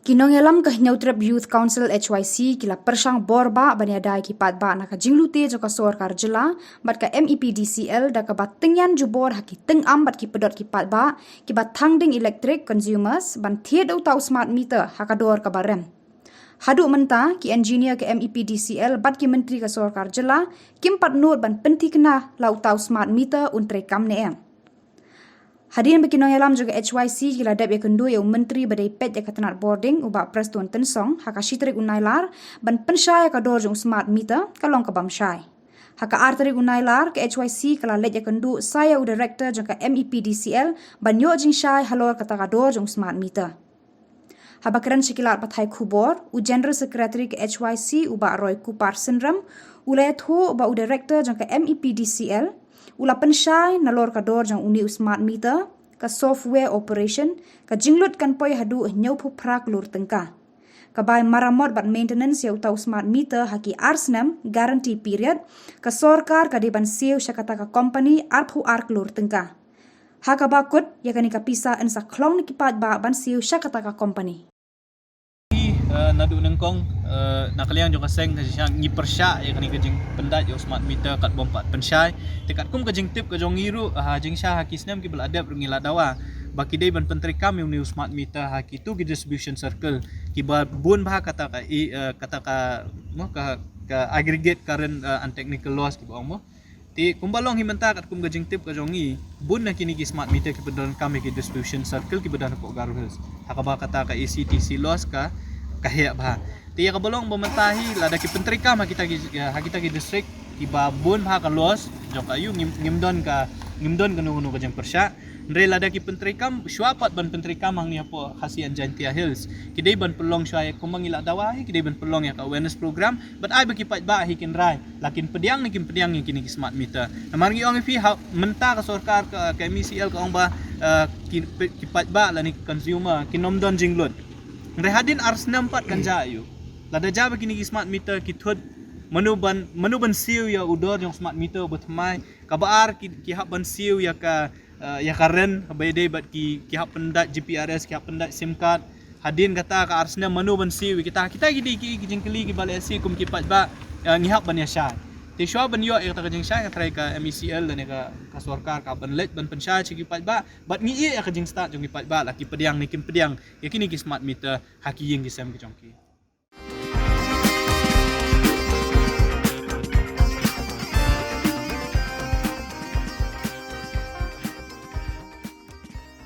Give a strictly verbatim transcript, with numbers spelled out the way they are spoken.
Ki nongïalam ka Hynñiewtrep Youth Council, H Y C, ki la pyrshang bor ba ban ïada ïa ki paidbah na ka jinglute jong ka sorkar jylla bad ka M E P D C L da kaba tyngian jubor ha ki tyngam bad ki pdot ki paidbah kiba thang ding electric consumers ban thied da uta u smart meter ha ka dor kaba rem. Haduh mynta ki engineer ka M E P D C L bad ki myntri ka sorkar jylla kim pat nud ban pynthikna la uta u smart meter un treikam ne em. Hadien ba ki nongïalam jong ka H Y C ki la dep ïakynduh ïa u myntri ba dei peit ïa ka tnat bording, u Bah Prestone Tynsong, ha ka shi tarik u Nailar ban pynshai ïa ka dor jong u smart meter, ka long ka bym shai. Ha ka ar tarik u Nailar ka H Y C ka la leit ïakynduh sa ïa u director jong ka M E P D C L ban ïoh jingshai halor kata ka dor jong u smart meter. Haba kren sha ki lad pathai khubor, u General Secretary ka H Y C, u Bah Roy Kupar Synrem, u la ïathuh ba u director jong ka M E P D C L u la pynshai nalor ka dor jong une u smart meter, ka software operation, ka jinglut kan poi haduh hynñiewphew phra klur tyngka. Ka bai maramot bad maintenance ïa uta u smart meter ha ki ar snem guarantee period, ka sorkar ka dei ban siew sha kata ka company arphew ar klur tyngka. Ha kaba kut, ïa kane ka pisa yn sa khlong na ki paidbah ban siew sha kata ka company. Uh, naduh nyngkong, uh, na ka liang jong ka seng ka jingshah ngi pyrshah ïa kane ka jingpyndait ïa u smart meter kat bym pat pynshai. Te katkum ka jingtip ka jong ngi ruh, ha jingshah ha ki snem kiba la dep ruh ngi la dawa ba ki dei ban pyntreikam ïa une u smart meter ha kitu ki distribution circle kiba bun bha kata ka, uh, kata ka, mo, ka, ka aggregate current, uh, and technical loss kiba ong, mo. Te kumba long hi mynta katkum ka jingtip ka jong ngi, bun na kine ki smart meter kiba donkam ïa ki distribution circle kiba don hapoh Garo Hills. Ha kaba kata ka A C D C loss ka, ka heh bha. Te ïa kaba long ba mynta hi lada ki pyntreikam ha kita ki, ha kita ki district kiba bun bha ka loss jong ka, ïoh ngim, ngim don ka, ngim don kano kano ka jingpyrshah. Hynrei lada ki pyntreikam, shuwa pat ban pyntreikam hangne hapoh Khasi and Jaintia Hills, ki dei ban pynlong shuwa ïa kumba ngi la dawa hi, ki dei ban pynlong ïa ka awareness program bad ai ba ki paidbah hi kin rai la kin pdiang ne kim pdiang ïa kine ki smart meter. Namar ngi ong ïa phi, ha mynta ka sorkar ka, ka M E C L ka ong ba, uh, ki, ki paidbah lane ki consumer kin ym don jinglut. Hynrei hadien ar snem pat kan jia ïoh. Lada jia ba kine ki smart meter ki thut, mano ban, mano ban siew ïa u dor jong smart meter ba thymmai? Kaba ar ki, ki hap ban siew ïa ka, uh, ïa ka rent, ba ïadei bad ki, ki hap pyndait G P R S, ki hap pyndait sim card. Hadien kata ka ar snem mano ban siew ïa kita, kita ki dei ki, ki jingkylli kiba lehse kum ki paidbah, uh, ngi hap ban ïa shai. Te shuwa ban ïoh ïa kata ka jingshai nga tharai ka M E C L lane ka, ka sorkar ka ban leit ban pynshai sha ki paidbah bad ngi ïeh ïa ka jingstad jong ki paidbah la ki pdiang ne kim pdiang ïa kine ki smart meter ha ki ïing ki sem ki jong ki.